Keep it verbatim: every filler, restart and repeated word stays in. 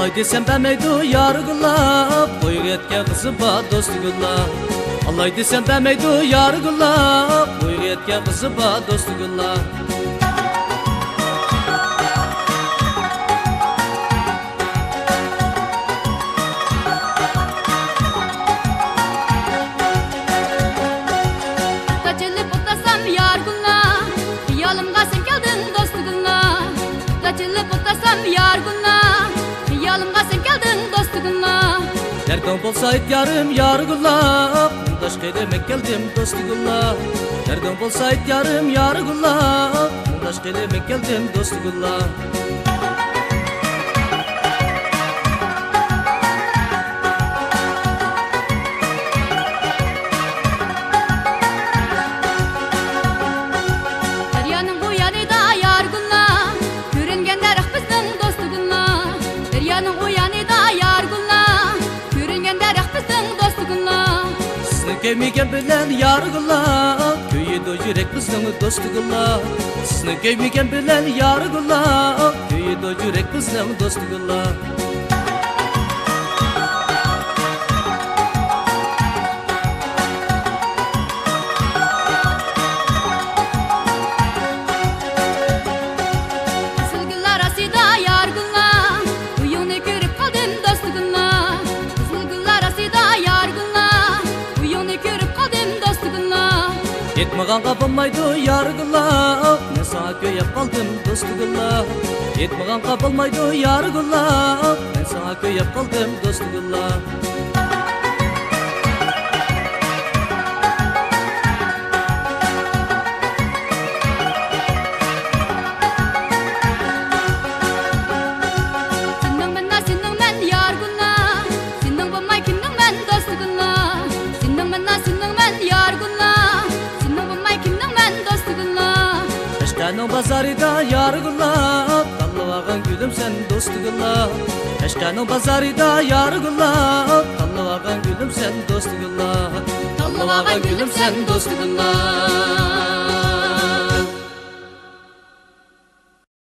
ئالاي دېسەم بەرمەيدۇ يارىگۇللا، قويغا يەتكەن قىزى بار دوستىگۇللا. ئالاي دېسەم بەرمەيدۇ يارىگۇللا، قويغا يەتكەن قىزى بار دوستىگۇللا. تاچىلىپ ئولتۇرسام يارىگۇللا، خىيالىمغا سەن كەلدىڭ دوستىگۇللا. تاچىلىپ ئولتۇرسام يارىگۇللا، خىيالىمغا سەن كەلدىڭ دوستىگۇللا. دەردىڭ بولسا ئېيت يارىم يارىگۇللا، مۇڭداش قىلىپ مەن كەلدىم دوستىگۇللا. دەردىڭ بولسا ئېيت يارىم يارىگۇللا، مۇڭداش قىلىپ مەن كەلدىم دوستىگۇللا. دەريانىڭ بۇ يانىدا يارىگۇللا، كۆرۈنگەن دەرەخ بىزنىڭ دوستىگۇللا. دەريانىڭ ئۇ يانىدا يارىگۇللا، كۆرۈنگەن دەرەخ بىزنىڭ دوستىگۇللا. سىزنى كۆرمىگەن بىلەن يارىگۇللا، كۆيىدۇ يۈرەك بىزنىڭ دوستىگۇللا. سىزنى كۆرمىگەن بىلەن يارىگۇللا، كۆيىدۇ يۈرەك بىزنىڭ دوستىگۇللا. قىزىل گۈللەر ئارىسىدا يارىگۇللا، ئۆيۈڭنى كۆرۈپ قالدىم دوستىگۇللا. قىزىل گۈللەر ئارىسىدا يارىگۇللا، ئۆيۈڭنى كۆرۈپ قالدىم دوستىگۇللا. ئېيتمىغانغا بولمايدۇ يارىگۇللا، مەن ساڭا كۆيۈپ قالدىم دوستىگۇللا. ئېيتمىغانغا بولمايدۇ يارىگۇللا، مەن ساڭا كۆيۈپ قالدىم دوستىگۇللا. سېنىڭ مەن، سېنىڭ مەن يارىگۇللا، سېنىڭ بولماي كىمنىڭ مەن دوستىگۇللا. سېنىڭ مەن، سېنىڭ مەن يارىگۇللا، سېنىڭ بولماي كىمنىڭ مەن دوستىگۇللا. قەشقەرنىڭ بازارىدا يارىگۇللا، تاللىۋالغان گۈلۈم سەن دوستىگۇللا. قەشقەرنىڭ بازارىدا يارىگۇللا، تاللىۋالغان گۈلۈم سەن دوستىگۇللا. تاللىۋالغان گۈلۈم سەن دوستىگۇللا.